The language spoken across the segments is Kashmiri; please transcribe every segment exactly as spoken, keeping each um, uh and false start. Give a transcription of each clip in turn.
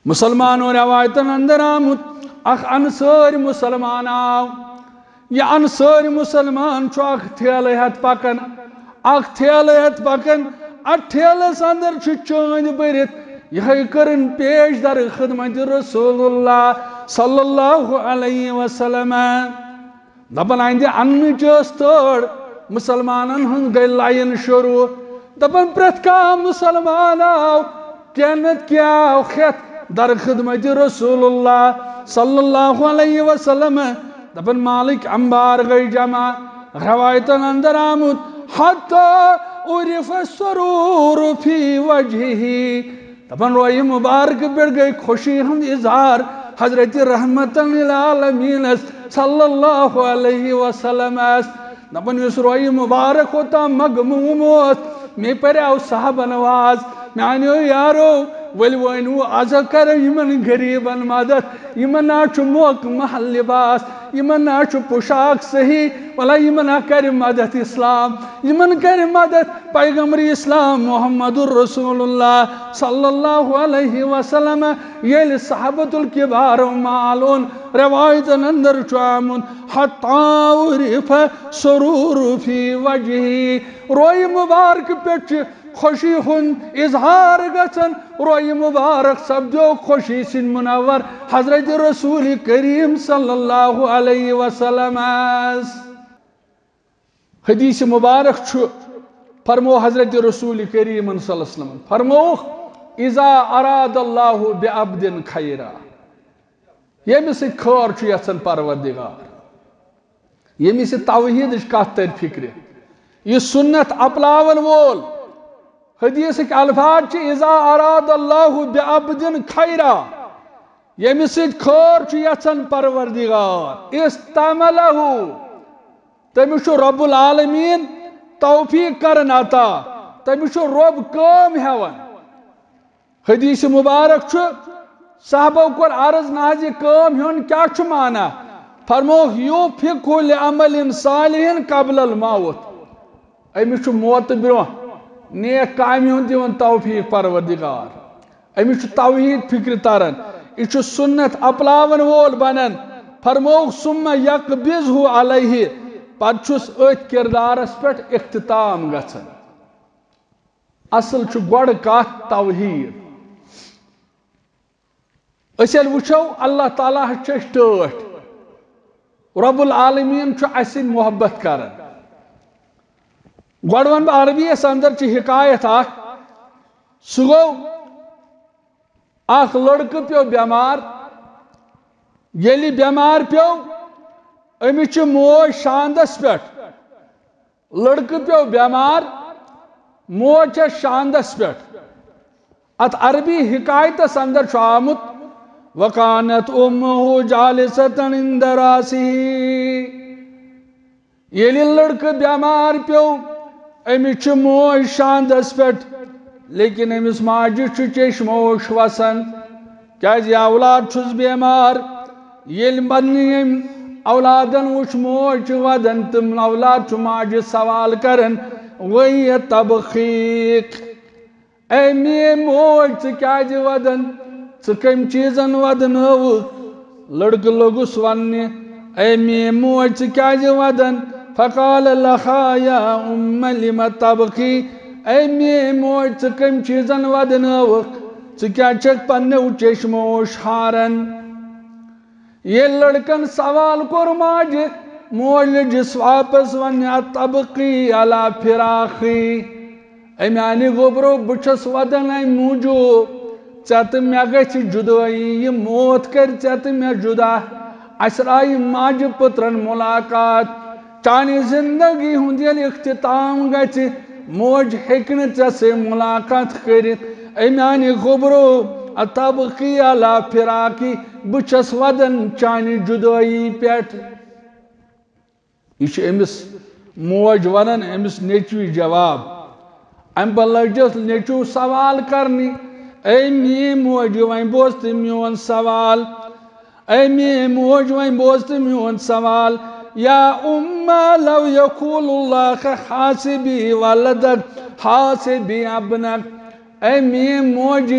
مسلمانو روایتن اندر آمُت، اکھ انصٲرۍ مسلمان آو۔ یہِ انصٲرۍ مسلمان چھُ اکھ ٹھیلہٕ ہٮ۪تھ پکان، اکھ ٹھیلہٕ ہٮ۪تھ پکان۔ اتھ ٹھیلس اندر چھِ چٲنٛدۍ بٔرِتھ۔ یِہے کٔرٕن پیش در خدمت رسول اللہ صلی اللہ علیہ وسلم۔ دپان، اہندِ اننٕچ ٲس تٲڑ، مسلمانن ہٕنٛز گٔے line شروع۔ دپان، پرٛٮ۪تھ کانٛہہ مسلمان آو کینٛہہ نتہٕ کینٛہہ آو ہٮ۪تھ در خدمت رسول اللہ صلی اللہ علیہ وسلم۔ دپان، مالٕکۍ انبار گٔے جمع۔ روایتن اندر آمُت، حتی عرف السرور فی وجہہ۔ دپان، رویہِ مبارک پٮ۪ٹھ گٔے خوشی ہُنٛد اظہار حضرت رحمتن للعالمینس صلی اللہ علیہ وسلمس۔ دپان، یُس رویہِ مبارک ہوتام مغموم اوس، مےٚ پریو صحابن واز، میانیو یارو، ؤلِو ؤنِو از کرو یِمن غریبن مدد، یِمن نہ چھُ موقع محل لباس، یِمن نہ چھُ پوشاک صحیح، ولا یِمن نہ کرِ مدد اسلام، یِمن کرِ مدد پیغمبر اسلام محمد رسول اللہ صلی اللہ علیہ وسلم۔ ییٚلہِ صحابت الکبار مال اوٚن، روایتن اندر چھُ آمُت، حتی عرف سرور فی وجہہ۔ رویہِ مبارک پٮ۪ٹھ چھِ خوشی ہُنٛد اظہار گژھان، رویہِ مبارک سپدیو خوشی سۭتۍ منور حضرت رسول کریم صلی اللہ علیہ وسلمس۔ حدیث مبارک چھُ، فرمو حضرت رسول کریم صلی اللہ علیہ وسلم فرمووُکھ، اذا اراد اللہ بعبد خیرا، ییٚمہِ سۭتۍ خٲر چھُ یژھان پروردگار، ییٚمِس یہِ توحیدٕچ کتھ ترِ فکرِ، یہِ سنت اپناون وول۔ حدیثٕکۍ الفاظ چھِ، اذا اراد اللہ بعبد خیرا، ییٚمہِ سۭتۍ خٲر چھُ یژھان پروردگار، استعملہ، تٔمِس چھُ رب العالمین توفیق کران عطا، تٔمِس چھُ رب کٲم ہٮ۪وان۔ حدیث مبارک چھُ، صحابو کوٚر عرض، نہ حظ، یہِ کٲم ہیوٚن کیٛاہ چھُ معنی؟ فرمووُکھ، یوفقہ لعمل صالح قبل الموت۔ أمِس چھُ موتہٕ برونٛہہ نیک کامہِ ہُنٛد دِوان توفیق پروردگار۔ أمِس چھُ توحید فکرِ تران۔ یہِ چھُ سنت اپناون وول بنان۔ فرمووُکھ، ثم یقبضہ علیہ، پتہٕ چھُس أتھۍ کردارس پٮ۪ٹھ اختتام گژھان۔ اصل چھُ گۄڈٕ کتھ توحید۔ أسۍ ییٚلہِ وٕچھو، اللہ تعالیٰ ہس چھِ أسۍ ٹٲٹھۍ۔ رب العالمین چھُ اسہِ سۭتۍ محبت کران۔ گۄڈٕ ونہٕ بہٕ عربی یس اندر چھِ حکایت اکھ۔ سُہ گوٚو اکھ لڑکہٕ پیوٚو بٮ۪مار۔ ییٚلہِ بٮ۪مار پیوٚو، أمِس چھِ موج شاندس پٮ۪ٹھ۔ لڑکہٕ پیوٚو بٮ۪مار، موج چھےٚ شاندس پٮ۪ٹھ۔ اتھ عربی حکایتس اندر چھُ آمُت، وکانت امہ جالستن عند راسہ۔ ییٚلہِ لڑکہٕ بٮ۪مار پیوٚو، أمِس چھِ موج شاندس پٮ۪ٹھ، لیکن أمِس ماجہِ چھُ چشموش وسان۔ کیازِ یہِ اولاد چھُس بیمار۔ ییٚلہِ پننہِ ییٚمۍ اولادن وُچھ، موج چھِ ودان تہٕ اولاد چھُ ماجہِ سوال کران، وہی تبخیک، اے میٲنۍ موج، ژٕ کیازِ ودان؟ ژٕ کٔمۍ چیٖزن ودنٲوٕکھ؟ لڑکہٕ لوٚگُس وننہِ، اے میٲنۍ موج، ژٕ کیازِ ودان؟ فقال لها یا ام لم تبخی، اے میٲنۍ موج، ژٕ کٔمۍ چیٖزن ودنٲوٕکھ؟ ژٕ کیازِ چھکھ پننیو چشمو شاران؟ ییٚلہِ لڑکن سوال کوٚر ماجہِ، موج لٔجِس واپس وننہِ، اتبقی علی فراقی۔ اے میانہِ گوبرو، بہٕ چھَس وَدان اَمہِ موٗجوٗب، ژےٚ تہٕ مےٚ گژھِ جُدٲیی، یہِ موت کَرِ ژےٚ تہٕ مےٚ جُدا۔ اَسہِ آیہِ ماجہِ پُترَن مُلاقات، چانہِ زِندگی ہُنٛد ییٚلہِ اختتام گژھِ، موج ہیٚکہِ نہٕ ژےٚ سۭتۍ مُلاقات کٔرِتھ۔ اے میانہِ گوبرو، اتبقی علی فراقی، بہٕ چھَس وَدان چانہِ جُدٲیی پٮ۪ٹھ۔ یہِ چھُ أمِس موج وَنان أمِس نیٚچوِس جواب۔ اَمہِ پَتہٕ لٔجِس نیٚچوٗ سوال کَرنہِ، اے میٛٲنۍ موج، وۄنۍ بوز تہٕ میون سوال۔ اے میٛٲنۍ موج، وۄنۍ بوز تہٕ میون سوال۔ یا اُمّا لو یقول اللہ حاسبی ولدک حاسبی ابنک۔ اے میٛٲنۍ موج،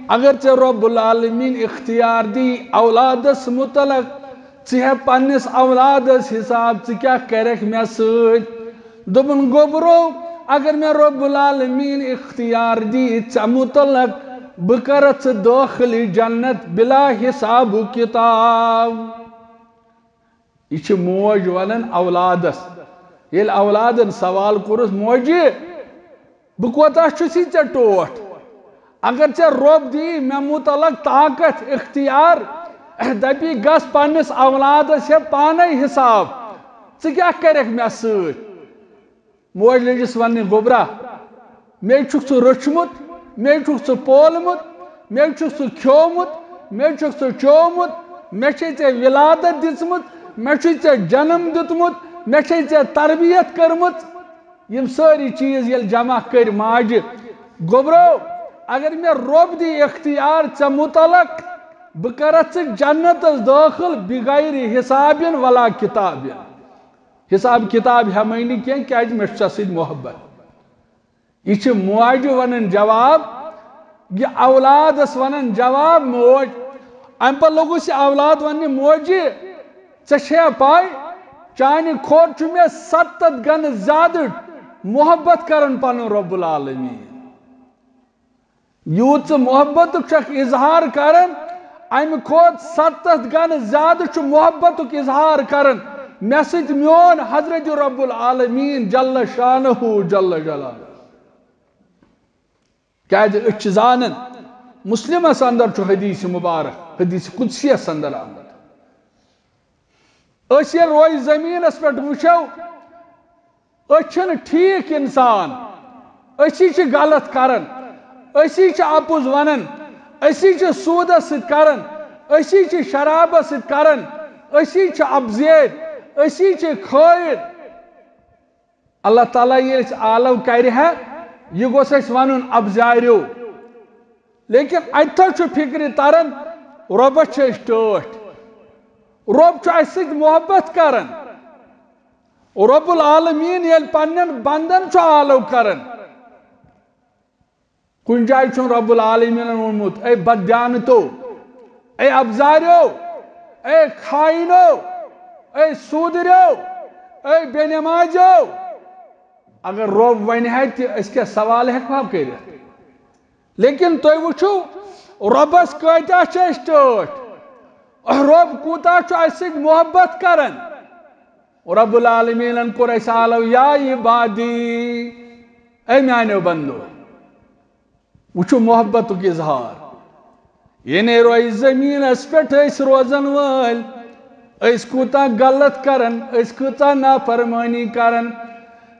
اگر ژےٚ رب العالمین اختیار دی اولادس متعلق، ژٕ ہیٚہ پننِس اولادس حساب، ژٕ کیٛاہ کرکھ مےٚ سۭتۍ؟ دوٚپُن، گوٚبرو، اگر مےٚ رب العالمین اختیار دی ژےٚ متعلق، بہٕ کرٕ ژٕ دٲخل جنت بلا حساب و کتاب۔ یہِ چھِ موج ونان اولادس۔ ییٚلہِ اولادن سوال کوٚرُس، موجی، بہٕ کوتاہ چھُسی ژےٚ ٹوٹھ؟ اگر ژےٚ رۄب دی مےٚ متعلق طاقت، اختیار، دپی، گژھ پننِس اولادس ہیٚہ پانے حساب، ژٕ کیٛاہ کرکھ مےٚ سۭتۍ؟ موج لٔجِس وننہِ، گوٚبرا، مےٚ چھُکھ ژٕ رٔچھمُت، مےٚ چھُکھ ژٕ پولمُت، مےٚ چھُکھ ژٕ کھیومُت، مےٚ چھُکھ ژٕ چومُت، مےٚ چھے ژےٚ ولادت دِژمٕژ، مےٚ چھُے ژےٚ جنم دیُتمُت، مےٚ چھے ژےٚ تربیت کٔرمٕژ۔ یِم سٲری چیٖز ییٚلہِ جمع کٔرۍ ماجہِ، گوٚبرو، اگر مےٚ رۄب دی اختیار ژےٚ متعلق، بہٕ کرتھ ژٕ جنتس دٲخل بغیر حسابن ولا کتابن۔ حساب کتاب ہیمے نہٕ کینٛہہ، کیازِ مےٚ چھُ ژےٚ سۭتۍ محبت۔ یہِ چھِ ماجہِ ونان جواب، یہِ اولادس ونان جواب، موج۔ امہِ پتہٕ لوٚگُس یہِ اولاد وننہِ، موجی، ژےٚ چھےٚ پاے، چانہِ کھۄتہٕ چھُ مےٚ ستتھ گنہٕ زیادٕ محبت کران پنُن رب العالمین۔ یوٗت ژٕ محبتُک چھکھ اظہار کران، امہِ کھۄتہٕ ستتھ گنہٕ زیادٕ چھُ محبتُک اظہار کران مےٚ سۭتۍ میون حضرت رب العالمین جل شانہ جل جلالہ۔ کیازِ أسۍ چھِ زانان، مسلمس اندر چھُ حدیث مبارک، حدیث قدسیس اندر آمُت۔ أسۍ ییٚلہِ روزِ زٔمیٖنَس پٮ۪ٹھ وٕچھو، أسۍ چھِنہٕ ٹھیٖک اِنسان، أسی چھِ غلط کران، أسی چھِ اَپُز وَنان، أسی چھِ سوٗدَس سۭتۍ کران، أسی چھِ شرابَس سۭتۍ کران، أسی چھِ اَپزیٲرۍ، أسی چھِ خٲیِر۔ اللہ تعالیٰ ییٚلہِ اَسہِ آلو کرِ ہا، یہِ گوٚژھ اَسہِ وَنُن، اَپزاریو۔ لیکن اتہِ چھُ فکرِ تران، رۄبس چھِ أسۍ ٹٲٹھۍ۔ رۄب چھُ اَسہِ سۭتۍ محبت کران۔ رب العالمین ییٚلہِ پننٮ۪ن بندن چھُ آلو کران، کُنہِ جایہِ چھُنہٕ رب العالمینن ووٚنمُت، "اے بددیانتو، اے ابزاریو، اے خاینو، اے سوٗدریو، اے بے نمازیو۔" اگر رۄب ونہِ ہا تہِ، أسۍ کیٛاہ سوال ہٮ۪کہٕ ہا کٔرِتھ؟ لیکن تُہۍ وٕچھِو، رۄبس کۭتیٛاہ چھِ أسۍ ٹٲٹھۍ، رۄب کوٗتاہ چھُ اَسہِ سۭتۍ محبت کران۔ رب العالمینن کوٚر اَسہِ آلو، "یا عبادی، اے میانیو بندو۔" وٕچھِو محبتُک اظہار۔ یعنی روزِ زٔمیٖنَس پٮ۪ٹھ أسۍ روزَن وٲلۍ، أسۍ کوٗتاہ غلط کران، أسۍ کۭژاہ نافرمٲنی کران،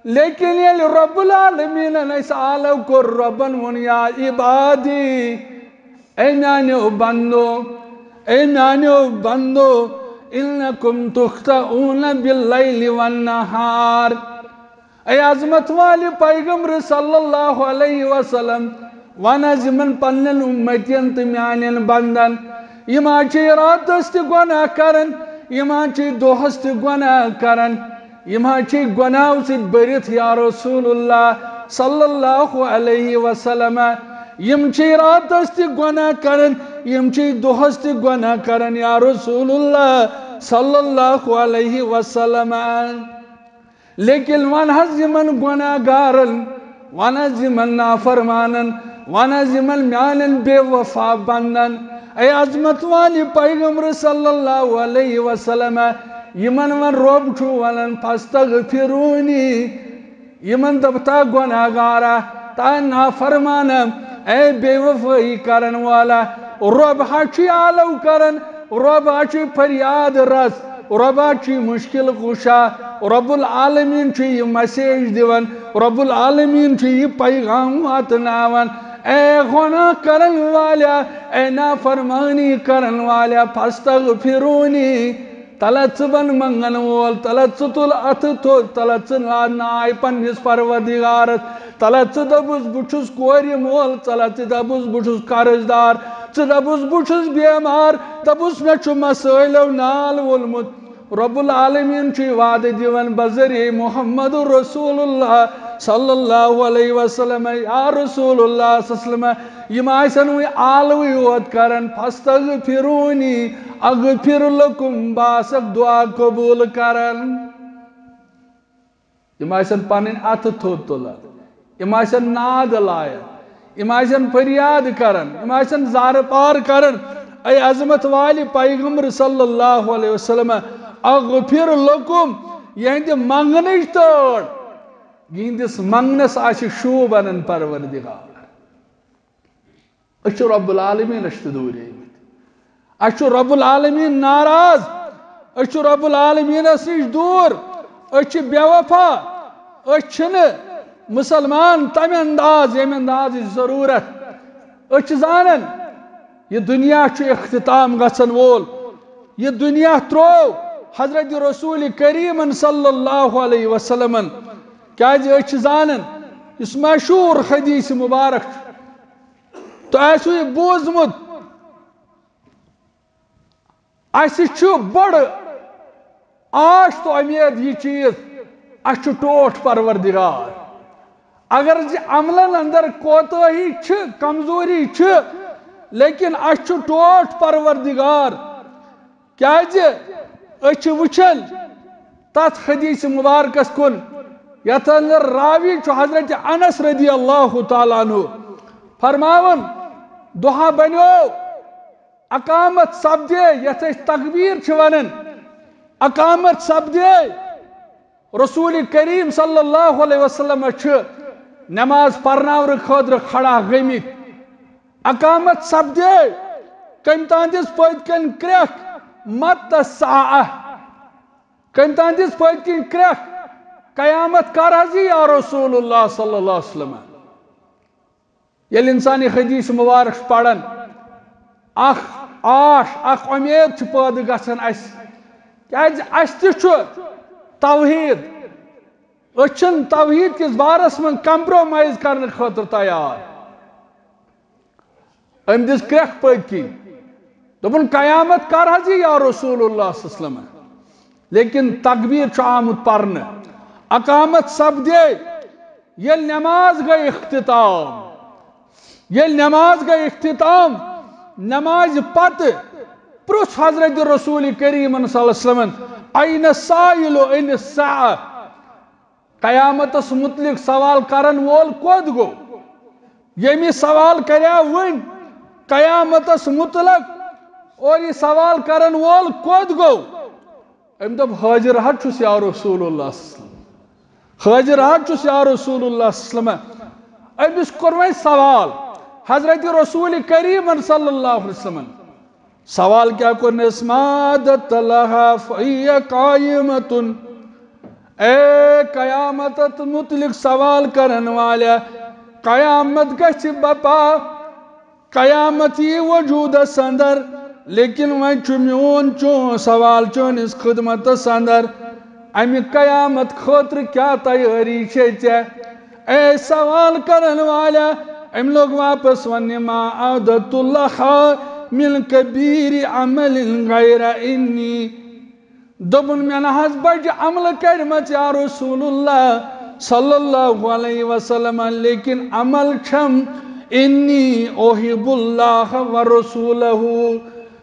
لیکن ییٚلہِ رب العالمینن اَسہِ آلو کوٚر، ربن ووٚن، "یا عبادی، اے میانیو بندو، اے میانیو بندو، انکم تخطئون باللیل والنہار۔" اے عظمت والہِ پیغمبر صلی اللہ علیہ وسلم، ون حظ یِمن پننٮ۪ن اُمتین تہٕ میانٮ۪ن بندن، یِم حظ چھِ راتس تہِ گۄناہ کران، یِم حظ چھِ دۄہس تہِ گۄناہ کران، یِم حظ چھِ گۄناہو سۭتۍ بٔرِتھ، یا رسول اللہ صلی اللہ علیہ وسلم۔ یِم چھِ راتس تہِ گۄناہ کران، یِم چھِ دۄہس تہِ گۄناہ کران، یا رسول اللہ صلی اللہ علیہ وسلم۔ لیکن ون حظ یِمن گۄناہ گارن، ون حظ یِمن نافرمانن، ون حظ یِمن میانٮ۪ن بے وفا بندن، اے عظمت والہِ پیغمبر صلی اللہ علیہ وسلم، یِمن ون رۄب چھُ ونان، "فاستغفرونی"، یِمن دپتا گۄناہ گارا، تا نافرمانا، اے بے وفٲیی کرن والا، رۄب ہا چھُ آلو کران، رۄب ہا چھُ فریاد رژ، رۄب ہا چھُ مشکل کشا، رب العالمین چھُ یہِ message دِوان، رب العالمین چھُ یہِ پیغام واتناوان۔ اے گۄناہ کرن والیا، اے نافرمٲنی کرن والیا، فاستغفرونی، تلہ ژٕ بن منگن وول، تلہ ژٕ تُل اتھٕ تھوٚد، تلہ ژٕ لا ناے پننِس پروردگارس، تلہ ژٕ دپُس بہٕ چھُس کورِ مول، تلہ ژٕ دپُس بہٕ چھُس قرض دار، ژٕ دپُس بہٕ چھُس بیمار، دپُس مےٚ چھُ مسٲیلو نال وولمُت۔ رب العالمین چھُ یہِ وعدٕ دِوان بذریعہ محمد رسول اللہ صلی اللہ علیہ وسلم، یا رسول اللہ صلی اللہ علیہ وسلم، یِم آسن وۄنۍ آلوٕے یوت کران، "فاستغفرونی اغفر لکم"، بہٕ آسکھ دعا قبوٗل کران۔ یِم آسن پنٕنۍ اَتھٕ تھوٚد تُلان، یِم آسن ناد لایان، یِم آسن فریاد کران، یِم آسن زارٕ پار کران، "اے عظمت والہِ پیغمبر صلی اللہ علیہ وسلم، اغفر لکم"، یِہنٛدِ منگنٕچ تٲڑ، یِہنٛدِس منگنس آسہِ شوٗب انان پروردگار۔ أسۍ چھِ رب العالمینس تہِ دوٗرے مٕتۍ۔ اَسہِ چھُ رب العالمین ناراض۔ أسۍ چھِ رب العالمینس نِش دوٗر۔ أسۍ چھِ بے وفا۔ أسۍ چھِنہٕ مسلمان تَمہِ انداز، ییٚمہِ اندازٕچ ضروٗرت۔ أسۍ چھِ زانان، یہِ دُنیا چھُ اختتام گژھن وول۔ یہِ دُنیا ترٛوو حضرت رسول کریمن صلی اللہ علیہ وسلمن۔ کیازِ أسۍ چھِ زانان، یُس مشہوٗر حدیث مبارک چھُ، تۄہہِ آسِوٕ یہِ بوٗزمُت، اَسہِ چھُ بٔڑ آش تہٕ اُمید یہِ چیٖز، اَسہِ چھُ ٹوٹھ پروردگار۔ اگر زِ عملن اندر کوتاہی چھِ، کمزوری چھِ، لیکن اَسہِ چھُ ٹوٹھ پروردگار۔ کیازِ أسۍ چھِ وٕچھان تتھ حدیث مبارکس کُن، یتھ اندر راوی چھُ حضرت انس رضی اللہ تعالیٰ عنہ فرماوان، دۄہا بنیو، اقامت سپدے، یتھ أسۍ تکبیر چھِ ونان، اقامت سپدے، رسول کریم صلی اللہ علیہ وسلم چھِ نماز پرناونہٕ خٲطرٕ کھڑا گٔمٕتۍ۔ اقامت سپدے، کٔمۍ تہنٛدِس پٔتۍ کِنۍ کرٛٮ۪کھ، مت الساعہ، کٔمۍ تہنٛدِس پٔتۍ کِنۍ کرٛٮ۪کھ، قیامت کر حظ یی یا رسول اللہ صلی اللہ علیہ وسلم؟ ییٚلہِ اِنسان یہِ حدیث مبارک چھُ پران، اکھ آش، اکھ اُمید چھِ پٲدٕ گژھان اَسہِ، کیازِ اَسہِ تہِ چھُ توحید۔ أسۍ چھِنہٕ توحید کِس بارس منٛز compromise کرنہٕ خٲطرٕ تیار۔ أمۍ دِژ کرٛٮ۪کھ پٔتۍ کِنۍ۔ دوٚپُن، "قیامت کر حظ یی یا رسول اللہ صلی اللہ علیہ وسلم؟" لیکن تکبیر چھُ آمُت پرنہٕ۔ اقامت سپدے، ییٚلہِ نماز گٔے اختتام، ییٚلہِ نماز گٔے اختتام، نمازِ پتہٕ پرُژھ حضرت رسول کریمن صلی اللہ علیہ وسلمن، "این السائل عن الساعہ؟" قیامتس متعلق سوال کرن وول کوٚت گوٚو؟ ییٚمۍ یہِ سوال کریو وٕنۍ قیامتس متعلق، اور یہِ سوال کرن وول کوٚت گوٚو؟ أمۍ دوٚپ، "حٲضِر حظ چھُس یا رسول اللہ صلی اللہ علیہ وسلم، حٲضِر حظ چھُس یا رسول اللہ صلی اللہ علیہ وسلم۔" أمِس کوٚر وۄنۍ سوال حضرت رسول کریمن صلی اللہ علیہ وسلمن۔ سوال کیٛاہ کوٚرنَس؟ "ماذا لها فهي قائمة؟" اے قیامت متعلق سوال کرن والے، قیامت گژھِ بپا، قیامت یی وجودس اندر، لیکن وۄنۍ چھُ میون چون سوال چٲنِس خدمتس اندر، امہِ قیامت خٲطرٕ کیٛاہ تیٲری چھے ژےٚ؟ اے سوال کرن والے، أمۍ لوٚگ واپس وننہِ، "ما اعددت لها من کبیر عمل غیر انی۔" دوٚپُن، "مےٚ نہ حظ بجہِ عملہٕ کٔرمٕژ یا رسول اللہ صلی اللہ علیہ وسلم، لیکن عمل چھم، انی احب اللہ و رسولہ،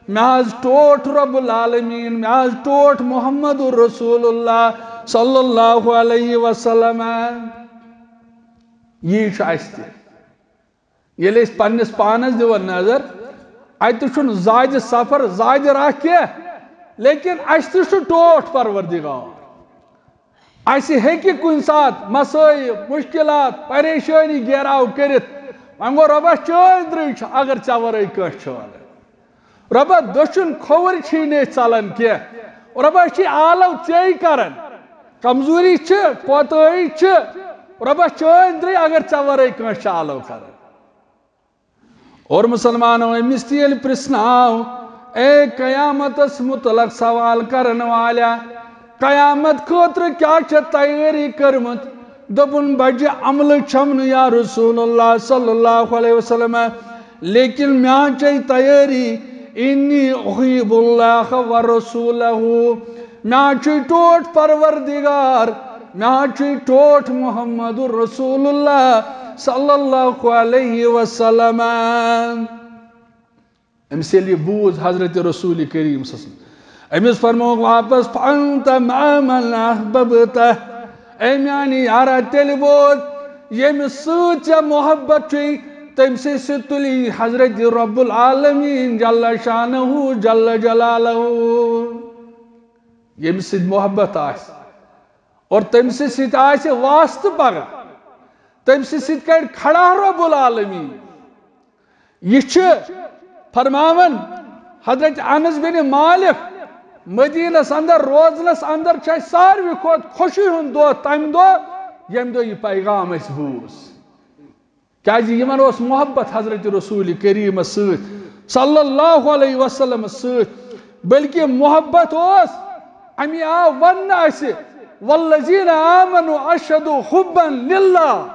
مےٚ حظ ٹوٹھ رب العالمین، مےٚ حظ ٹوٹھ محمد رسول اللہ صلی اللہ علیہ وسلم۔" یی چھُ اَسہِ تہِ۔ ییٚلہِ أسۍ پننِس پانس دِوان نظر، اتہِ چھُنہٕ زیادٕ سفر، زیادٕ راہ کینٛہہ، لیکن اَسہِ تہِ چھُ ٹوٹھ پروردگار۔ اَسہِ ہیٚکہِ کُنہِ ساتہٕ مسٲیِب، مُشکِلات، پریشٲنی گیراو کٔرِتھ، وۄنۍ گوٚو، رۄبا، چٲنۍ درٕے چھِ، اگر ژےٚ ورٲے کٲنٛسہِ چھُنہٕ۔ رۄبا، دٔچھُن کھووُر چھی نہٕ أسۍ ژلان کینٛہہ۔ رۄبا، أسۍ چھِ آلو ژے کران۔ کمزوری چھِ، کوتٲہی چھِ۔ رۄبا، چٲنۍ درٕے اگر ژےٚ ورٲے کٲنٛسہِ چھِ آلو کران۔ اور مسلمانو، أمِس تہِ ییٚلہِ پرٛژھناو، اے قیامتس متعلق سوال کرن والیا، قیامت خٲطرٕ کیٛاہ چھےٚ تیٲری کٔرمٕژ؟ دوٚپُن، بجہِ عملہٕ چھَم نہٕ یا رسول اللہ صلی اللہ علیہ وسلم، لیکن مےٚ چھے تیٲری، انی احب اللہ و رسولہ، مےٚ چھُے ٹوٹھ پروردگار، مےٚ چھُے ٹوٹھ محمد رسول اللہ صلی اللہ علیہ وسلم۔ أمِس ییٚلہِ یہِ بوٗز حضرت رسول کریم صلی اللہ علیہ وسلم، أمِس فرمووُکھ واپس، "فأنت مع من أحببت"، اے میانہِ یارا، تیٚلہِ ووت ییٚمِس سۭتۍ ژےٚ محبت چھُے، تٔمۍ سٕے سۭتۍ تُلی حضرت رب العالمین جل شانہ جل جلالہ۔ ییٚمِس سۭتۍ محبت آسہِ اور تٔمۍ سٕے سۭتۍ آسہِ واسطہٕ پگاہ، تٔمۍ سٕے سۭتۍ کرِ کھڑا رب العالمین۔ یہِ چھُ فرماوان حضرت انس بن مالک، مدینس اندر روزنس اندر چھُ اَسہِ ساروی کھۄتہٕ خوشی ہُنٛد دۄہ تمہِ دۄہ، ییٚمہِ دۄہ یہِ پیغام اَسہِ بوٗز۔ کیازِ یِمن اوس محبت حضرت رسول کریمس سۭتۍ صلی اللہ علیہ وسلم سۭتۍ، بلکہ محبت اوس، امی آو وننہٕ اَسہِ، "والذین آمنوا اشد حبا للہ"۔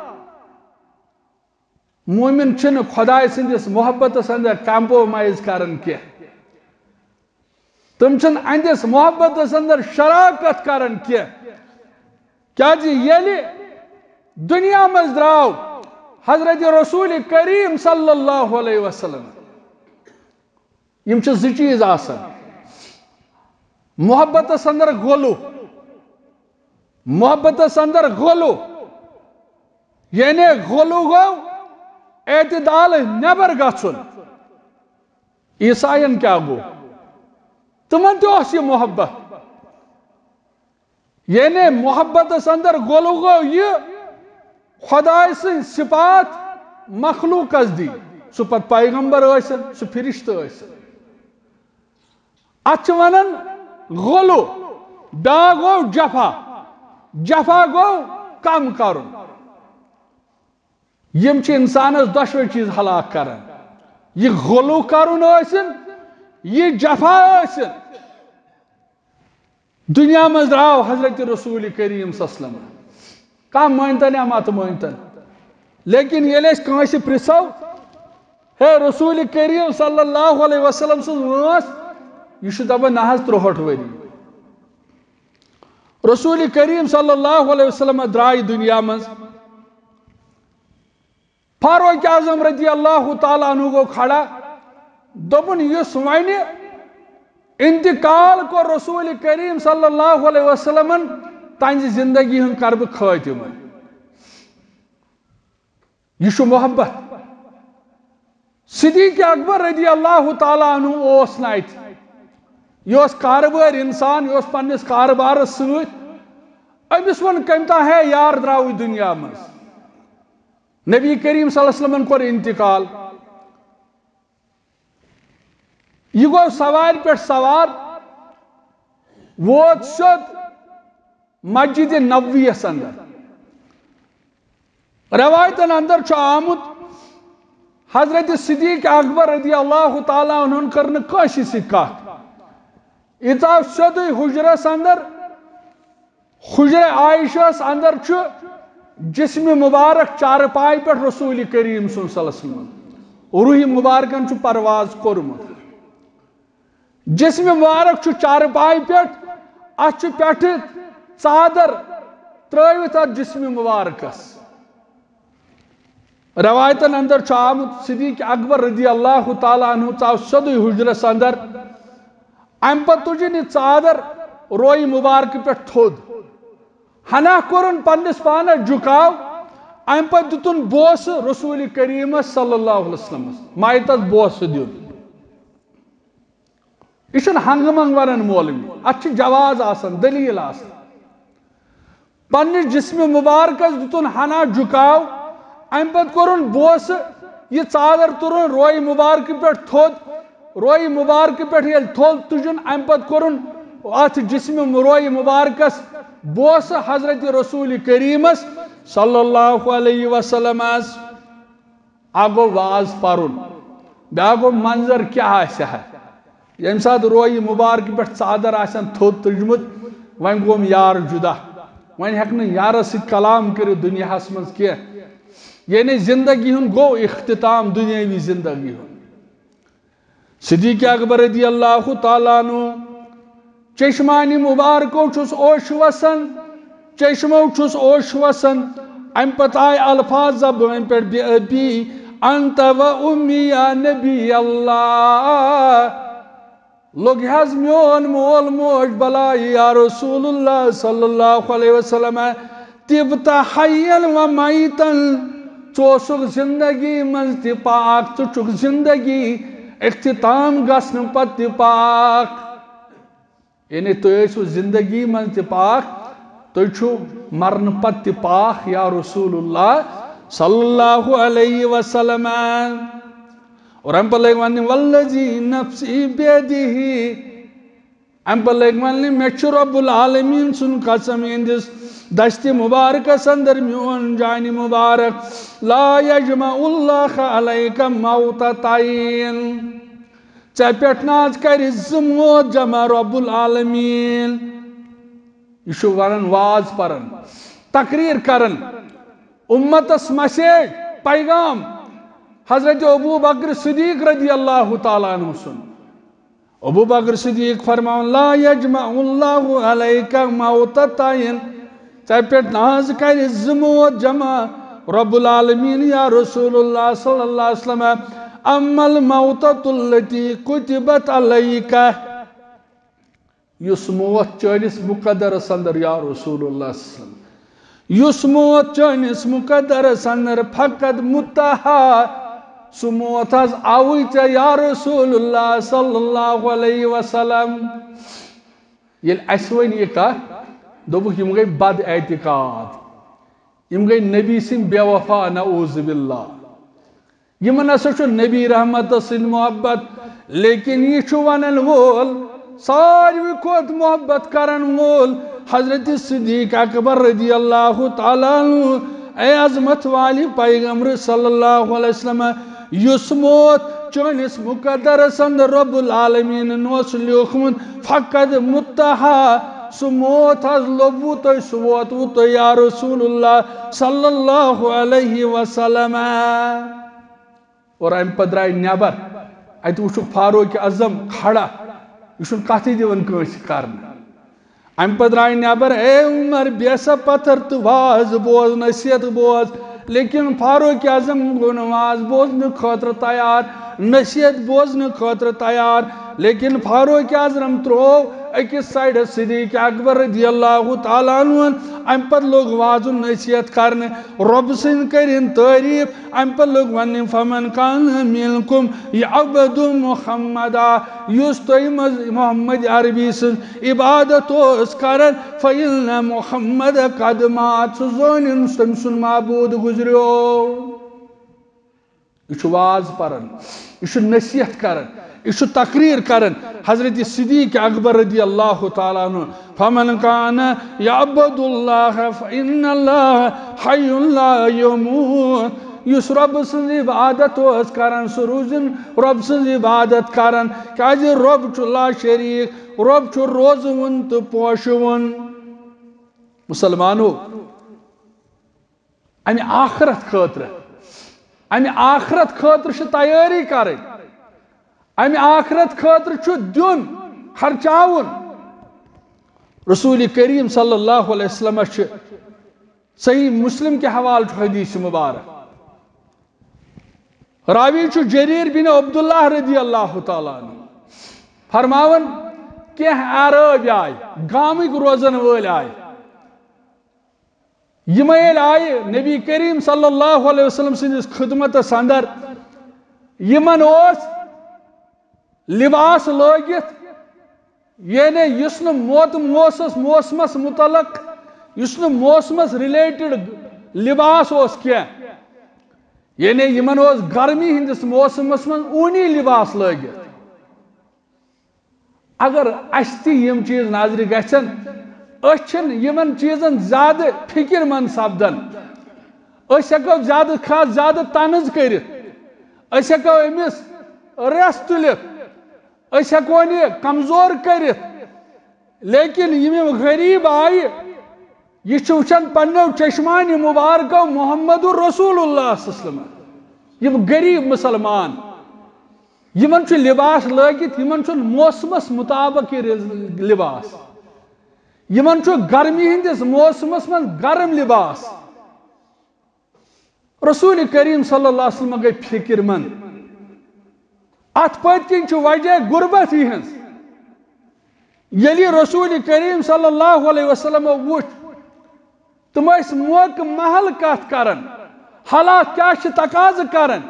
مومن چھِنہٕ خداے سٕنٛدِس محبتس اندر کمپرومائز کران کینٛہہ۔ تِم چھِنہٕ اَہنٛدِس محبتس اندر شراکت کران کینٛہہ۔ کیازِ ییٚلہِ دُنیا منٛز درٛاو حضرت رسول کریم صلی اللہ علیہ وسلم، یِم چھِ زٕ چیٖز آسان، محبتس اندر غلو، محبتس اندر غلو، یعنی غلو گوٚو اعتدال نٮ۪بر گژھُن۔ عیسائین کیٛاہ گوٚو؟ تِمن تہِ اوس یہِ محبت۔ یعنی محبتس اندر غلو گوٚو یہِ خداے سٕنٛدۍ صفات مخلوقس دی، سُہ پتہٕ پیغمبر ٲسِن، سُہ فرشتہٕ ٲسِن۔ اتھ چھِ ونان غلو۔ بیٛاکھ گوٚو جفا۔ جفا گوٚو کم کرُن۔ یِم چھِ انسانس دۄشوے چیٖز ہلاک کران۔ یہِ غلو کرُن ٲسِن، یہِ جفا ٲسِن۔ دُنیا منٛز درٛاو حضرت رسول کریم صلی اللہ علیہ وسلم۔ کانٛہہ مٲنتن یا مت مٲنتن، لیکن ییٚلہِ أسۍ کٲنٛسہِ پرژھو، "ہے، رسول کریم صلی اللہ علیہ وسلم سٕنٛز وٲنٛس"، یہِ چھُ دپان، "نہ حظ، ترٛوہٲٹھ ؤری۔" رسول کریم صلی اللہ علیہ وسلم درٛاے دُنیا منٛز۔ فاروق اعظم رضی اللہ تعالیٰ عنہ گوٚو کھڑا، دوٚپُن، یُس وۄنۍ انتقال کوٚر رسول کریم صلی اللہ علیہ وسلمن، تہنٛزِ زندگی ہُنٛد کرٕ بہٕ خٲتمہٕ۔ یہِ چھُ محبت۔ صدیق اکبر رضی اللہ تعالیٰ عنہ اوس نہٕ اتہِ۔ یہِ اوس کارٕبٲرۍ انسان، یہِ اوس پننِس کارٕبارس سۭتۍ۔ أمِس ووٚن، "کٔمۍ تام ہے یار درٛاوٕے دُنیا منٛز۔" نبی کریم صلی اللہ علیہ وسلمن کوٚر انتقال۔ یہِ گوٚو سوارِ پٮ۪ٹھ سوار، ووت سیوٚد مسجد نبویس اندر۔ روایتن اندر چھُ آمُت، حضرت صدیق اکبر رضی اللہ تعالیٰ عنہن کٔر نہٕ کٲنٛسہِ سۭتۍ کتھ۔ یہِ ژاو سیوٚدُے حجرس اندر۔ حجرِ عائشہس اندر چھُ جسم مبارک چارپایہِ پٮ۪ٹھ رسول کریم صلی اللہ علیہ وسلم۔ روح مبارکن چھُ پرواز کوٚرمُت۔ جسم مبارک چھُ چارپایہِ پٮ۪ٹھ، اتھ چھُ پٮ۪ٹھٕ ژادر ترٲوِتھ اتھ جسم مبارکس۔ روایتن اندر چھُ آمُت، صدیق اکبر رضی اللہ تعالیٰ عنہ ژاو سیوٚدُے حجرس اندر۔ امہِ پتہٕ تُجُن یہِ ژادر روے مبارکہٕ پٮ۪ٹھ تھوٚد۔ ہنا کوٚرُن پننِس پانس جُکاو، امہِ پتہٕ دِتُن بوسہٕ رسول کریمس صلی اللہ علیہ وسلمس، مایتس بوسہٕ دیُن۔ یہِ چھُنہٕ ہنگہٕ منگہٕ ونان مولوی، اتھ چھِ جواز آسان، دلیل آسان۔ پننِس جسم مبارکس دِتُن ہنا جُکاو، امہِ پتہٕ کوٚرُن بوسہٕ، یہِ ژادر تُرُن روے مبارکہٕ پٮ۪ٹھ تھوٚد، روے مبارکہٕ پٮ۪ٹھ ییٚلہِ تھوٚد تُجُن، امہِ پتہٕ کوٚرُن اتھ جسم روے مبارکس بوسہٕ حضرت رسول کریمس صلی اللہ علیہ وسلمس۔ اکھ گوٚو واز پرُن، بیٛاکھ گوٚو منظر کیٛاہ آسہِ ہا۔ ییٚمہِ ساتہٕ رویہِ مبارکہِ پٮ۪ٹھ ژادر آسن تھوٚد تُجمُت، وۄنۍ گوٚم یار جُدا، وۄنۍ ہٮ۪کہٕ نہٕ یارس سۭتۍ کلام کٔرِتھ دُنیاہس منٛز کینٛہہ۔ یعنی زندگی ہُنٛد گوٚو اختتام، دُنیٲوی زندگی ہُنٛد۔ صدیق اکبر رضی اللہ تعالیٰ عنہ چشمانی مبارکو چھُس اوش وسان، چشمو چھُس اوش وسان۔ امہِ پتہٕ آے الفاظ زبٲنۍ پٮ۪ٹھ، "بِأَبِي أَنْتَ وَأُمِّي يَا نَبِيَّ اللَّهِ۔" لوٚگ حظ میون مول موج بلایہِ یا رسول اللہ صلی اللہ علیہ وسلم، "طِبْتَ حَيًّا وَمَيِّتًا۔" ژٕ اوسُکھ زندگی منٛز تہِ پاک، ژٕ چھُکھ زندگی اختتام گژھنہٕ پتہٕ تہِ پاک۔ یعنی تُہۍ ٲسِو زندگی منٛز تہِ پاک، تُہۍ چھِو مرنہٕ پتہٕ تہِ پاک یا رسول اللہ صلی اللہ علیہ وسلم۔ اور امہِ پتہٕ لٲگۍ وننہِ، "والذی نفسی بیدہ۔" امہِ پتہٕ لٲگۍ وننہِ، "مےٚ چھُ رب العالمین سُنٛد قسم، یِہنٛدِس دستِ مبارکس اندر میون جانِ مبارک، لا یجمع اللہ علیک موتتین۔" ژےٚ پٮ۪ٹھ نہ حظ کرِ زٕ موت جمع رب العالمین۔ یہِ چھُ ونان، واز پران، تقریر کران، امتس مسیج، پیغام حضرت ابو بکر صدیق رضی اللہ تعالیٰ عنہ سُنٛد۔ ابو بکر صدیق فرماوان، "لا یجمع اللہ علیک موتتین۔" ژےٚ پٮ۪ٹھ نہ حظ کرِ زٕ موت جمع رب العالمین یا رسول اللہ صلی اللہ علیہ وسلم۔ "اما الموتۃ التی کتبت علیک۔" یُس موت چٲنِس مقدرس اندر یا رسول اللہ صلی اللہ علیہ وسلم، یُس موت چٲنِس مقدرس اندر فقط متہا، سُہ موت حظ آوُے ژےٚ یا رسول اللہ صلی اللہ علیہ وسلم۔ ییٚلہِ اَسہِ وۄنۍ یہِ کتھ دوٚپُکھ، یِم گٔے بد اعتقاد، یِم گٔے نبی سٕنٛدۍ بے وفا، نعوذ باللہ۔ یِمن ہسا چھُ نبی رحمت سٕنٛدۍ محبت، لیکن یہِ چھُ ونن وول، ساروی کھۄتہٕ محبت کرن وول حضرت صدیق اکبر رضی اللہ تعالیٰ عنہ۔ اے عظمت والہِ پیغمبر صلی اللہ علیہ وسلم، یُس موت چٲنِس مقدرس اندر رب العالمینن اوس لیوٗکھمُت، فقط متہا، سُہ موت حظ لوٚبوُ تۄہہِ، سُہ ووتوُ تۄہہِ یا رسول اللہ صلی اللہ علیہ وسلم۔ اور امہِ پتہٕ درٛاے نٮ۪بر، اتہِ وٕچھُکھ فاروق اعظم کھڑا، یہِ چھُنہٕ کتھٕے دِوان کٲنٛسہِ کرنہٕ۔ امہِ پتہٕ درٛاے نٮ۪بر، "اے عمر، بیٚہہ سا پتھر تہٕ واز بوز، نصیحت بوز۔" لیکن فاروق اعظم گوٚو نہٕ واز بوزنہٕ خٲطرٕ تیار، نصیحت بوزنہٕ خٲطرٕ تیار۔ لیکن فاروق اعظم ترٛوو أکِس سایڈس صدیق اکبر رضی اللہ تعالیٰ عنہ۔ امہِ پتہٕ لوٚگ وازُن نصیحت کرنہٕ، رۄب سٕنٛدۍ کٔرِن تعریٖف۔ امہِ پتہٕ لوٚگ وننہِ، "فمن کان منکم یعبد محمدا"، یُس تۄہہِ منٛز محمد عربی سٕنٛز عبادت اوس کران، "فإن محمد قد مات"، سُہ زٲنِن تٔمۍ سُنٛد معبوٗد گُزریو۔ یہِ چھُ واز پران، یہِ چھُ نصیحت کران، یہِ چھُ تقریر کران حضرت صدیق اکبر رضی اللہ تعالیٰ عنہ۔ "فمن کان یعبد اللہ فإن اللہ حی لا یموت"، یُس رۄب سٕنٛز عبادت اوس کران، سُہ روٗزِن رۄب سٕنٛز عبادت کران، کیازِ رۄب چھُ لا شریٖک، رۄب چھُ روزوُن تہٕ پوشوُن۔ مسلمانو، امہِ آخرت خٲطرٕ، امہِ آخرت خٲطرٕ چھِ تیٲری کرٕنۍ، امہِ آخرت خٲطرٕ چھُ دیُن، خرچاوُن۔ رسول کریم صلی اللہ علیہ وسلم چھِ، صحیح مسلم کہِ حوالہٕ چھُ حدیث مبارک، راوی چھُ جریر بن عبداللہ رضی اللہ تعالیٰ عنہ فرماوان، کینٛہہ اعرٲبۍ آے، گامٕکۍ روزن وٲلۍ آے، یِمے ییٚلہِ آیہِ نبی کریم صلی اللہ علیہ وسلم سٕنٛدِس خدمتس اندر، یِمن اوس لباس لٲگِتھ، یعنی یُس نہٕ موت-، موسس، موسمس متعلق، یُس نہٕ موسمس related لباس اوس کینٛہہ، یعنی یِمن اوس گرمی ہٕنٛدِس موسمس منٛز اوٗنی لباس لٲگِتھ۔ اگر اسہِ تہِ یِم چیٖز نظرِ گژھن، أسۍ چھِنہٕ یِمن چیٖزن زیادٕ فکر مند سپدان۔ أسۍ ہٮ۪کو زیادٕ کھا-، زیادٕ طنز کٔرِتھ، أسۍ ہٮ۪کو أمِس رٮ۪س تُلِتھ، أسۍ ہٮ۪کون یہِ کمزور کٔرِتھ، لیکن یِم، یِم غریب آیہِ، یہِ چھِ وٕچھان پننیو چشمانہِ مبارکو محمد رسول اللہ صلی اللہ علیہ وسلم۔ یِم غریب مسلمان، یِمن چھُ لباس لٲگِتھ، یِمن چھُنہٕ موسمس مطابق یہِ رز-، لباس۔ یِمن چھُ گرمی ہٕنٛدِس موسمس منٛز گرم لباس۔ رسول کریم صلی اللہ علیہ وسلم گٔے فکر مند۔ اتھ پٔتۍ کِنۍ چھُ وجہ غربت یِہنٛز۔ ییٚلہِ رسول کریم صلی اللہ علیہ وسلم وُچھ، تِم ٲسۍ موقعہٕ محل کتھ کران، حالات کیٛاہ چھِ تقاضہٕ کران۔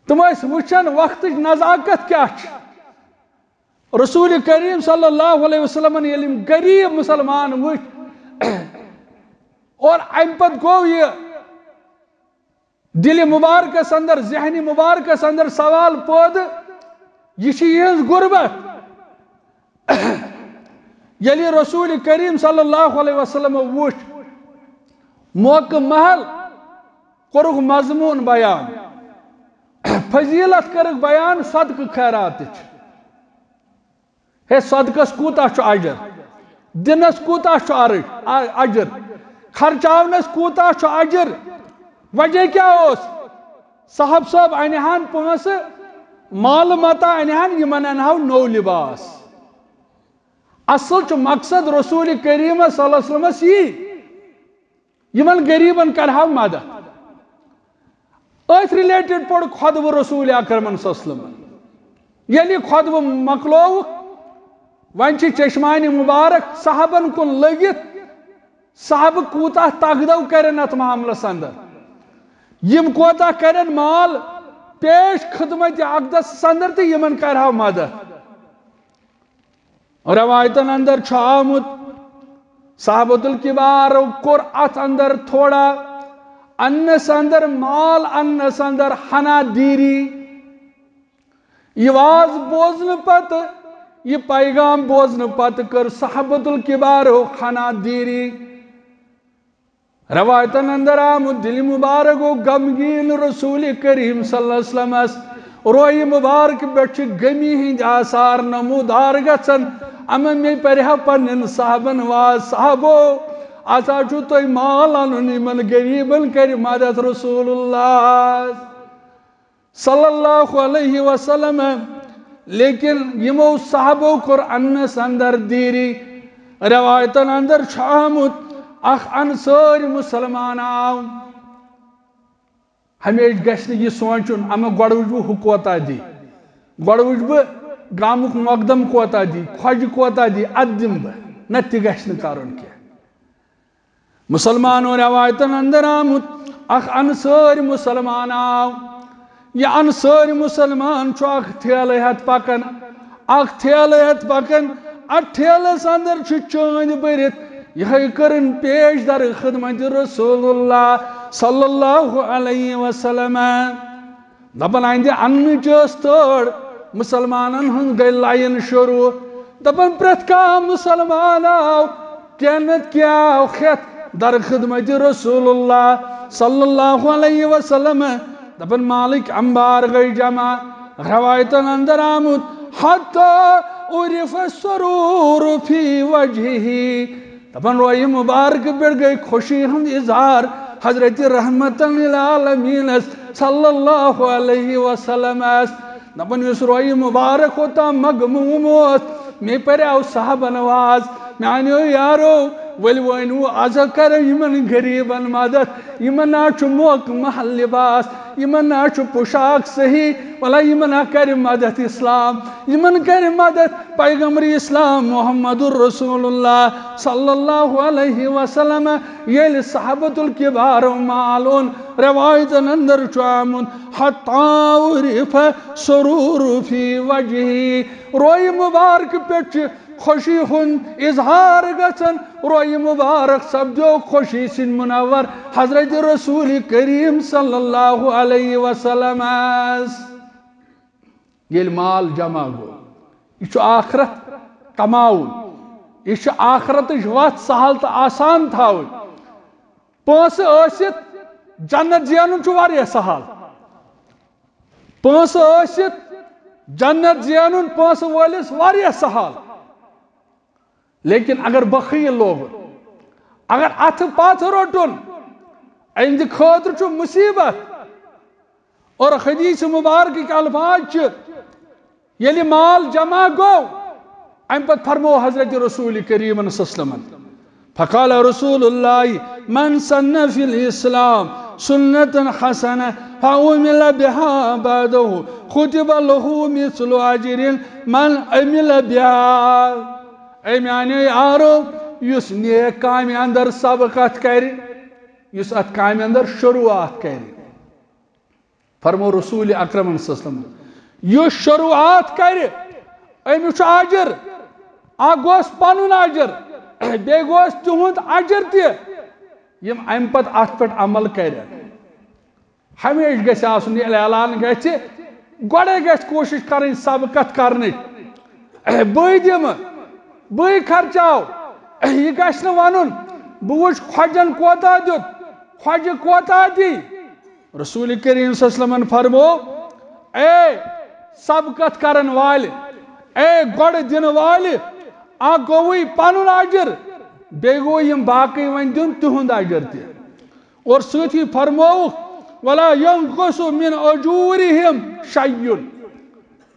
تِم ٲسۍ وٕچھان وقتٕچ نزاکت کیٛاہ چھِ۔ رسول کریم صلی اللہ علیہ وسلمن ییٚلہِ یِم غریب مسلمان وٕچھ اور امہِ پتہٕ گوٚو یہِ دِلہِ مبارکس اندر، ذہنِ مبارکس اندر سوال پٲدٕ، یہِ چھِ یِہٕنٛز غربت۔ ییٚلہِ رسول کریم صلی اللہ علیہ وسلم وُچھ موقعہٕ محل، کوٚرُکھ مضموٗن بیان، فضیلت کٔرٕکھ بیان صدقہٕ خیراتٕچ۔ ہے، صدقس کوٗتاہ چھُ اجر، دِنس کوٗتاہ چھُ عرض-، ا-، اجر، خرچاونس کوٗتاہ چھُ اجر۔ وجہ کیٛاہ اوس؟ صاحب صٲب انہِ ہن پونٛسہٕ، مال متاع انہِ ہن، یِمن انہو نوٚو لباس۔ اصل چھُ مقصد رسول کریم صلی اللہ علیہ وسلمس یی، یِمن غریبن کرہو مدد۔ أتھۍ related پوٚر خطبہٕ رسول اکرمن صلی اللہ علیہ وسلمن۔ ییٚلہِ خطبہٕ مۄکلووُکھ، وۄنۍ چھِ چشمانِ مبارک صحابن کُن لٔگِتھ، صحابہٕ کوٗتاہ تگدو کرن اتھ معاملس اندر، یِم کوٗتاہ کرن مال پیش خدمت اقدس اندر تہٕ یِمن کرہو مدد۔ روایتن اندر چھُ آمُت، صحابۃ الکبارو کوٚر اتھ اندر تھوڑا انس اندر، مال انس اندر ہنا دیری۔ یہِ واز بوزنہٕ پتہٕ، یہِ پیغام بوزنہٕ پتہٕ کٔر صحابۃ الکبارو ہنا دیری۔ روایتن اندر آمُت، دِلہِ مبارک گوٚو غمگیٖن رسول کریم صلی اللہ علیہ وسلمس۔ رویہِ مبارک پٮ۪ٹھ چھِ غمی ہٕنٛدۍ آثار نمودار گژھان۔ اما مےٚ پرِ ہا پننٮ۪ن صحابن واز، صحابو، از ہا چھُو تۄہہِ مال انُن، یِمن غریبن کرِ مدد رسول اللہ صلی اللہ علیہ وسلم۔ لیکن یِمو صحابو کوٚر انس اندر دیری۔ روایتن اندر چھُ آمُت، اکھ انصٲرۍ مسلمان آو۔ ہمیشہِ گژھِ نہٕ یہِ سونٛچُن، اما گۄڈٕ وٕچھِ بہٕ ہُہ کوتاہ دی، گۄڈٕ وٕچھِ بہٕ گامُک مقدم کوتاہ دی، خۄجہِ کوتاہ دی، ادٕ دِمہٕ بہٕ۔ نہ، تہِ گژھِ نہٕ کرُن کینٛہہ۔ مسلمانو روایتن اندر آمُت، اکھ انصٲرۍ مسلمان آو۔ یہِ انصٲرۍ مسلمان چھُ اکھ ٹھیلہٕ ہٮ۪تھ پکان، اکھ ٹھیلہٕ ہٮ۪تھ پکان۔ اتھ ٹھیلس اندر چھُ چٲنٛدۍ بٔرِتھ۔ یِہوٚے کٔرٕن پیش در خدمت رسول اللہ صلی اللہ علیہ وسلم۔ دپان، اہندِ اننٕچ ٲس تٲڑ، مسلمانن ہٕنٛز گٔے line شروع۔ دپان، پرٛٮ۪تھ کانٛہہ مسلمان آو کینٛہہ نتہٕ کینٛہہ آو ہٮ۪تھ در خدمت رسول اللہ صلی اللہ علیہ وسلم۔ دپان، مالٕکۍ انبار گٔے جمع۔ روایتن اندر آمُت، حتی عرف السرور فی وجہہ۔ دپان، رویہِ مبارک پٮ۪ٹھ گٔے خوشی ہُنٛد اظہار حضرت رحمتن للعالمینس صلی اللہ علیہ وسلمس۔ دپان، یُس رویہِ مبارک اوتام مغموم اوس، مےٚ پریو صحابن واز، میانیو یارو، ؤلِو ؤنِو، از کرو یِمن غریبن مدد، یِمن نہ چھُ موقعہٕ محل لباس، یِمن نہ چھُ پوشاک صحیح، ولا یِمن نہ کرِ مدد اسلام، یِمن کرِ مدد پیغمبر اسلام محمد رسول اللہ صلی اللہ علیہ وسلم۔ ییٚلہِ صحابت الکبار مال اوٚن، روایتن اندر چھُ آمُت، حتی عرف سرور فی وجہی، رویہِ مبارک پٮ۪ٹھ چھِ خوشی ہُنٛد اظہار گژھان، رویہِ مبارک سپدیو خوشی سۭتۍ منور حضرت رسول کریم صلی اللہ علیہ وسلمس۔ ییٚلہِ مال جمع گوٚو، یہِ چھُ آخرت کماوُن، یہِ چھُ آخرتٕچ وتھ سہل تہٕ آسان تھاوٕنۍ۔ پونٛسہٕ ٲسِتھ جنت زینُن چھُ واریاہ سہل۔ پونٛسہٕ ٲسِتھ جنت زینُن پونٛسہٕ وٲلِس واریاہ سہل۔ لیکن اگر بخیل لوگُن، اگر اتھٕ پتھ روٚٹُن، اہندِ خٲطرٕ چھُ مصیبت۔ اور حدیث مبارکٕکۍ الفاظ چھِ، ییٚلہِ مال جمع گوٚو، امہِ پتہٕ فرموو حضرت رسول کریم صلی اللہ علیہ وسلمن، فقال رسول الله: من سن في الإسلام سنة حسنة فعمل بها بعده كتب له مثل أجر من عمل بها. اے میانیو یارو، یُس نیک کامہِ اندر سبقت کرِ، یُس اتھ کامہِ اندر شروعات کرِ، فرمو رسول اکرمن صلی اللہ علیہ وسلم، یُس شروعات کرِ، أمِس چھُ اجر۔ اکھ گوس پنُن اجر، بیٚیہِ گوس تِہُنٛد اجر تہِ، یِم امہِ پتہٕ اتھ پٮ۪ٹھ عمل کرن۔ ہمیشہِ گژھِ آسُن، ییٚلہِ اعلان گژھِ، گۄڈے گژھِ کوٗشِش کرٕنۍ سبقت کرنٕچ۔ بٕے دِمہٕ، بٕے خرچاو۔ یہِ گژھِ نہٕ ونُن، بہٕ وٕچھ خۄجن کوتاہ دیُت، خۄجہِ کوتاہ دی۔ رسول کریم صلی اللہ علیہ وسلمن فرمو، اے سبقت کرن والہِ، اے گۄڈٕ دِنہٕ والہِ، اکھ گوٚوٕے پنُن اجر، بیٚیہِ گوٚو یِم باقٕے وۄنۍ دیُن تِہُنٛد اجر تہِ۔ اور سۭتی فرمووُکھ، ولا ينقص من اجورهم شيء۔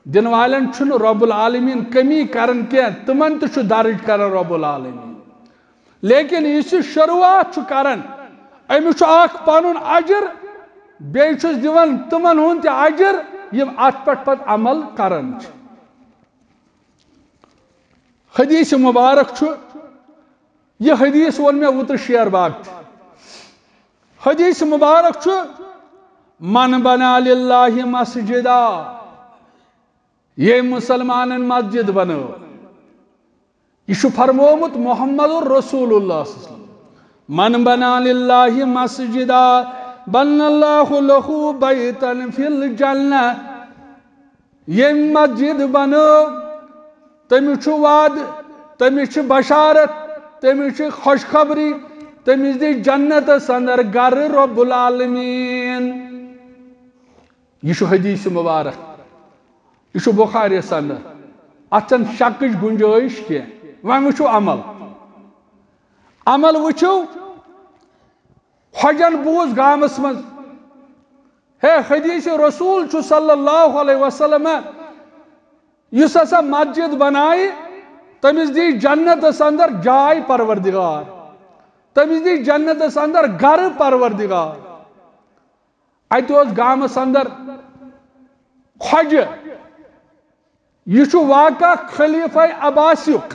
دِنہٕ والٮ۪ن چھُنہٕ رب العالمین کمی کران کینٛہہ، تِمن تہِ چھُ درج کران رب العالمین۔ لیکن یُس یہِ شروعات چھُ کران، أمِس چھُ اکھ پنُن اجر، بیٚیہِ چھُس دِوان تِمن ہُنٛد تہِ اجر، یِم اتھ پٮ۪ٹھ پتہٕ عمل کران چھِ۔ حدیث مبارک چھُ، یہِ حدیث ووٚن مےٚ اوترٕ شیر باغ تہِ۔ حدیث مبارک چھُ، من بنا للہ مسجدا، ییٚمۍ مسلمانن مسجد بنٲو۔ یہِ چھُ فرمومُت محمد رسول اللہ صلی اللہ علیہ وسلم، من بنا للہ مسجدا بن اللہ لہ بیتا فی الجنہ۔ ییٚمۍ مسجد بنٲو، تٔمِس چھُ وعدٕ، تٔمِس چھِ بشارت، تٔمِس چھِ خوشخبری، تٔمِس دی جنتس اندر گرٕ رب العالمین۔ یہِ چھُ حدیث مبارک، یہِ چھُ بخاریس اندر، اتھ چھنہٕ شکٕچ گنجٲیش کینٛہہ۔ وۄنۍ وٕچھو عمل، عمل وٕچھو۔ خۄجن بوٗز گامس منٛز، ہے حدیث رسول چھُ صلی اللہ علیہ وسلم، یُس ہسا مسجد بنایہِ، تٔمِس دی جنتس اندر جاے پروردگار، تٔمِس دی جنتس اندر گرٕ پروردگار۔ اتہِ اوس گامس اندر خۄجہِ، یہِ چھُ واقعہ خلیفہ عباسیُک۔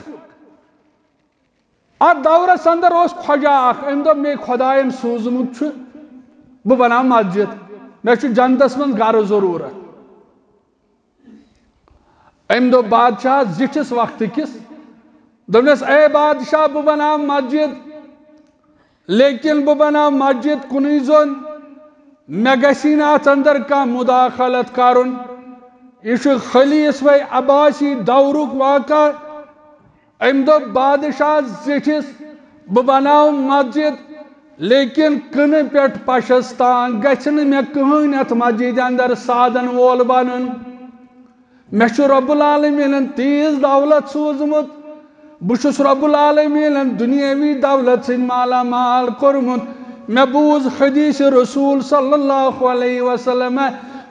اتھ دورس اندر اوس خۄجہ اکھ، أمۍ دوٚپ، مے خۄداین سوٗزمُت چھُ، بہٕ بناو مسجد، مےٚ چھُ جنتس منٛز گرٕ ضروٗرت۔ أمۍ دوٚپ بادشاہس زِٹھِس وقتہٕ کِس، دوٚپنس، اے بادشاہ، بہٕ بناو مسجد، لیکن بہٕ بناو مسجد کُنُے زوٚن، مےٚ گژھی نہٕ اتھ اندر کانٛہہ مداخلت کرُن۔ یہِ چھُ خلیفہ عباسی دورُک واقعہ۔ أمۍ دوٚپ بادشاہ زِٹھِس، بہٕ بناو مسجد، لیکن کٕنہٕ پٮ۪ٹھ پشس تام گژھِ نہٕ مےٚ کٕہٕنۍ اتھ مسجدِ اندر سادن وول بنُن۔ مےٚ چھُ رب العالمیٖنن تیٖژ دولت سوٗزمُت، بہٕ چھُس رب العالمیٖنن دُنیٲوی دولت سۭتۍ مالا مال کوٚرمُت۔ مےٚ بوٗز حدیث رسول صلی اللہ علیہ وسلم،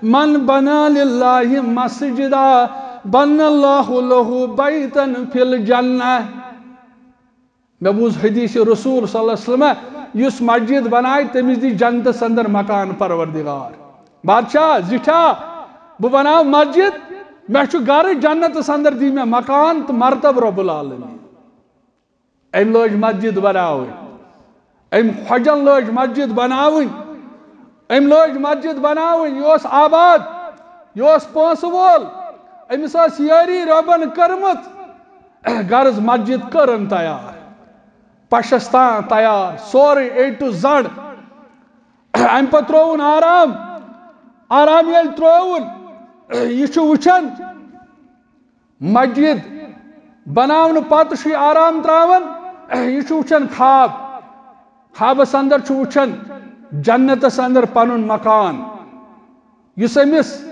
من بنا للہ مسجدا بن اللہ لہ بیتا فی الجنہ۔ مےٚ بوٗز حدیث رسول صلی اللہ علیہ وسلم، یُس مسجد بنایہِ، تٔمِس دی جنتس اندر مکان پروردگار۔ بادشاہ زِٹھا، بہٕ بناو مسجد، مےٚ چھُ گرٕ جنتس اندر، دی مےٚ مکان تہٕ مرتب رب العالمین۔ أمۍ لٲج مسجد بناوٕنۍ، أمۍ خۄجن لٲج مسجد بناوٕنۍ، أمۍ لٲج مسجد بناوٕنۍ۔ یہِ اوس آباد، یہِ اوس پونٛسہٕ وول، أمِس ٲس یٲری رۄبن کٔرمٕژ۔ غرض مسجد کٔرٕن تیار، پشس تام تیار، سورُے A to Z۔ امہِ پتہٕ ترٛووُن آرام، آرام ییٚلہِ ترٛووُن، یہِ چھُ وٕچھان مسجد بناونہٕ پتہٕ چھُ یہِ آرام ترٛاوان، یہِ چھُ وٕچھان خواب، خوابس اندر چھُ وٕچھان جنتس اندر پنُن مکان، یُس أمِس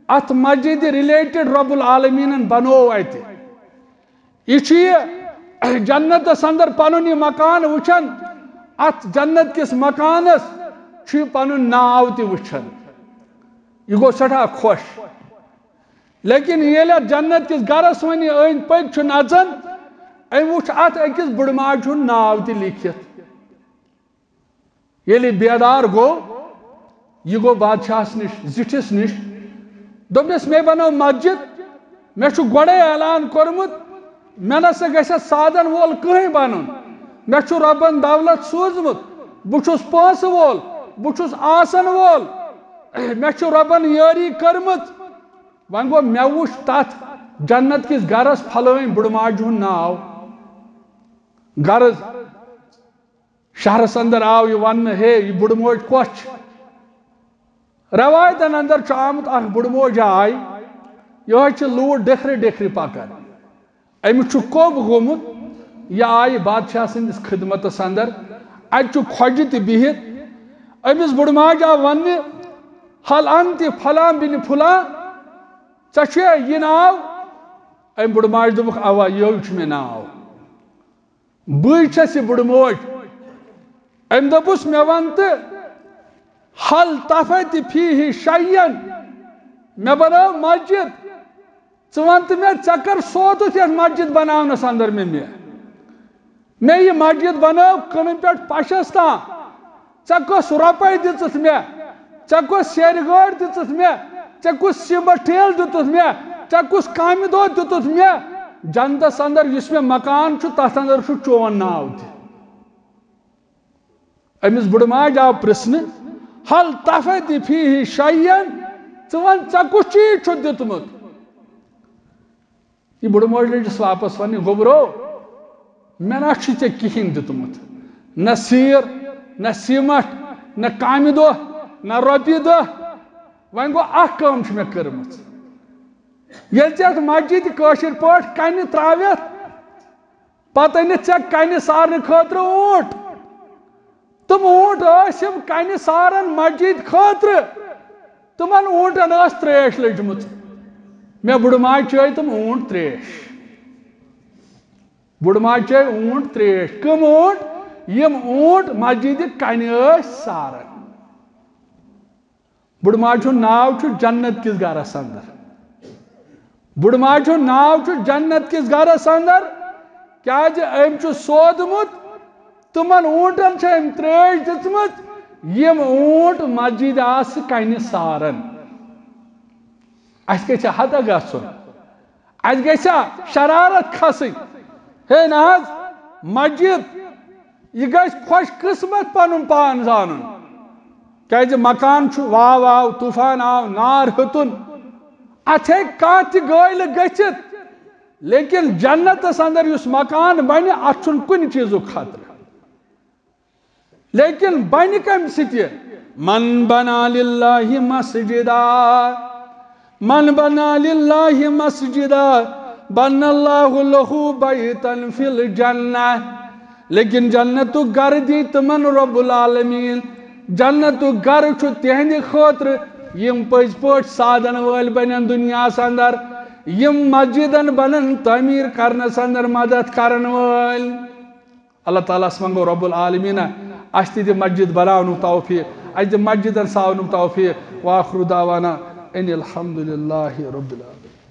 اتھ مسجدِ related رب العالمیٖنن بنوو اتہِ۔ یہِ چھُ یہِ جنتس اندر پنُن یہِ مکان وٕچھان، اتھ جنت کِس مکانس چھُ یہِ پنُن ناو تہِ وٕچھان۔ یہِ گوٚو سٮ۪ٹھاہ خۄش۔ لیکن ییٚلہِ اتھ جنت کِس گرس وۄنۍ یہِ أنٛدۍ پٔکۍ چھُ نژان، أمۍ وُچھ اَتھ أکِس بُڈٕ ماجہِ ہُنٛد ناو تہِ لیٖکھِتھ۔ ییٚلہِ یہِ بیدار گوٚو، یہِ گوٚو بادشاہس نِش، زِٹھِس نِش۔ دوٚپنَس، "مےٚ بنٲو مسجد، مےٚ چھُ گۄڈَے اعلان کوٚرمُت، مےٚ نہ سا گژھِ اَتھ سادن وول کٕہٕنۍ بنُن۔ مےٚ چھُ رۄبن دولت سوٗزمُت، بہٕ چھُس پونٛسہٕ وول، بہٕ چھُس آسن وول، مےٚ چھُ رۄبن یٲری کٔرمٕژ۔" وۄنۍ گوٚو، مےٚ وُچھ تَتھ جنت کِس گرس پھلٲنۍ بُڈٕ ماجہِ ہُنٛد ناو۔ غرض، شہرس اندر آو یہِ وننہٕ، "ہے، یہِ بُڈٕ موج کۄس چھِ؟" روایتن اندر چھُ آمُت، اکھ بُڈٕ موج آے، یِہوٚے چھِ لوٗر ڈیکھرِ ڈیکھرِ پکان۔ أمِس چھُ کوٚب گوٚمُت، یہِ آیہِ بادشاہ سٕنٛدِس خدمتس اندر، اَتہِ چھُ کھۄجہِ تہِ بِہِتھ۔ أمِس بُڈٕ ماجہِ آو وننہٕ، "ہل انتِ فلاں بِنِ فلاں، ژےٚ چھُیا یہِ ناو؟" أمۍ بُڈٕ ماجہِ دوٚپُکھ، "اوا، یِہوٚے چھُ مےٚ ناو۔" بٕے چھَس یہِ بُڈٕ موج۔ أمۍ دوٚپُس، "مےٚ وَن تہٕ، ہل تفت فیہ شیئن، مےٚ بنٲو مسجد۔ ژٕ وَن تہٕ مےٚ، ژےٚ کر سوٗزُتھ یَتھ مسجد بناونَس اندر مےٚ، مےٚ، مےٚ یہِ مسجد بنٲو کٕنہٕ پٮ۪ٹھ پشس تام۔" ژےٚ کۄس رۄپے دِژٕتھ مےٚ؟ ژےٚ کۄس سیرِ گٲڑۍ دِژٕتھ مےٚ؟ ژےٚ کُس سیٖمٹ ٹھیل دِتُتھ مےٚ؟ ژےٚ کُس کامہِ دۄہ دِتُتھ مےٚ؟ جنتس اندر یُس مےٚ مکان چھُ، تتھ اندر چھُ چون ناو تہِ۔ أمِس بُڈٕ ماجہِ آو پرژھنہٕ، "ہل تفت فیہ شیئن"، ژٕ وَن، ژےٚ کُس چیٖز چھُتھ دیُتمُت؟ یہِ بُڈٕ موج لٔجِس واپس وننہِ، "گوٚبرو، مےٚ نہ چھُ ژےٚ کِہیٖنۍ دیُتمُت، نہ سیٖر، نہ سیٖمٹ، نہ کامہِ دۄہ، نہ رۄپیہِ دہ۔ وۄنۍ گوٚو، اکھ کٲم چھِ مےٚ کٔرمٕژ۔ ییٚلہِ ژےٚ اتھ مسجد کٲشِر پٲٹھۍ کنہِ ترٛاوٮ۪تھ، پتہٕ أنِتھ ژےٚ کنہِ سارنہٕ خٲطرٕ اوٗنٹ۔ تِم اوٗنٹ ٲسۍ یِم کنہِ سارن مسجد خٲطرٕ۔ تِمن اوٗنٹن ٲس ترٛیش لٔجمٕژ۔ مےٚ بُڈٕ ماجہِ چٲے تِم اوٗنٹ ترٛیش۔" بُڈٕ ماجہِ چٲے اوٗنٹ ترٛیش۔ کٕم اوٗنٹ؟ یِم اوٗنٹ مسجد کنہِ ٲسۍ ساران۔ بُڈٕ ماجہِ ہُنٛد ناو چھُ جنت کِس گرس اندر۔ بُڈٕ ماجہِ ہُنٛد ناو چھُ جنت کِس گرس اندر، کیازِ أمۍ چھُ سوٗزمُت، تِمن اوٗنٹن چھِ أمۍ ترٛیش دِژمٕژ، یِم اوٗنٹ مسجد آسہٕ کنہِ ساران۔ اَسہِ گژھِ ہتا گژھُن، اَسہِ گژھِ شرارت کھسٕنۍ۔ ہے نہ حظ، مسجد، یہِ گژھِ خۄش قسمت پنُن پان زانُن، کیازِ مکان چھُ، واو آو، طوفان آو، نار ہیوٚتُن، اتھ ہیٚکہِ کانٛہہ تہِ گٲلۍ گٔژھِتھ، لیکن جنتس اندر یُس مکان بنہِ، اتھ چھُنہٕ کُنہِ چیٖزُک خطرٕ۔ لیکن بنہِ کمہِ سۭتۍ؟ "من بنا للہ مسجدا، من بنا للہ مسجدا، بن اللہ لہ بیتا فی الجنہ۔" لیکن جنتُک گرٕ دی تِمن رب العالمین۔ جنتُک گرٕ چھُ تِہنٛدِ خٲطرٕ، یِم پٔزۍ پٲٹھۍ سادن وٲلۍ بنن دُنیاہس اندر، یِم مسجدن بنن تعمیٖر کرنس اندر مدد کرن وٲلۍ۔ اللہ تعالیٰ ہس منٛگو رب العالمین اسہِ تہِ دِ مسجد بناونُک توفیق، اسہِ دِ مسجدن ساونُک توفیق۔ وآخر دعوانا ان الحمد للہ رب العالمین۔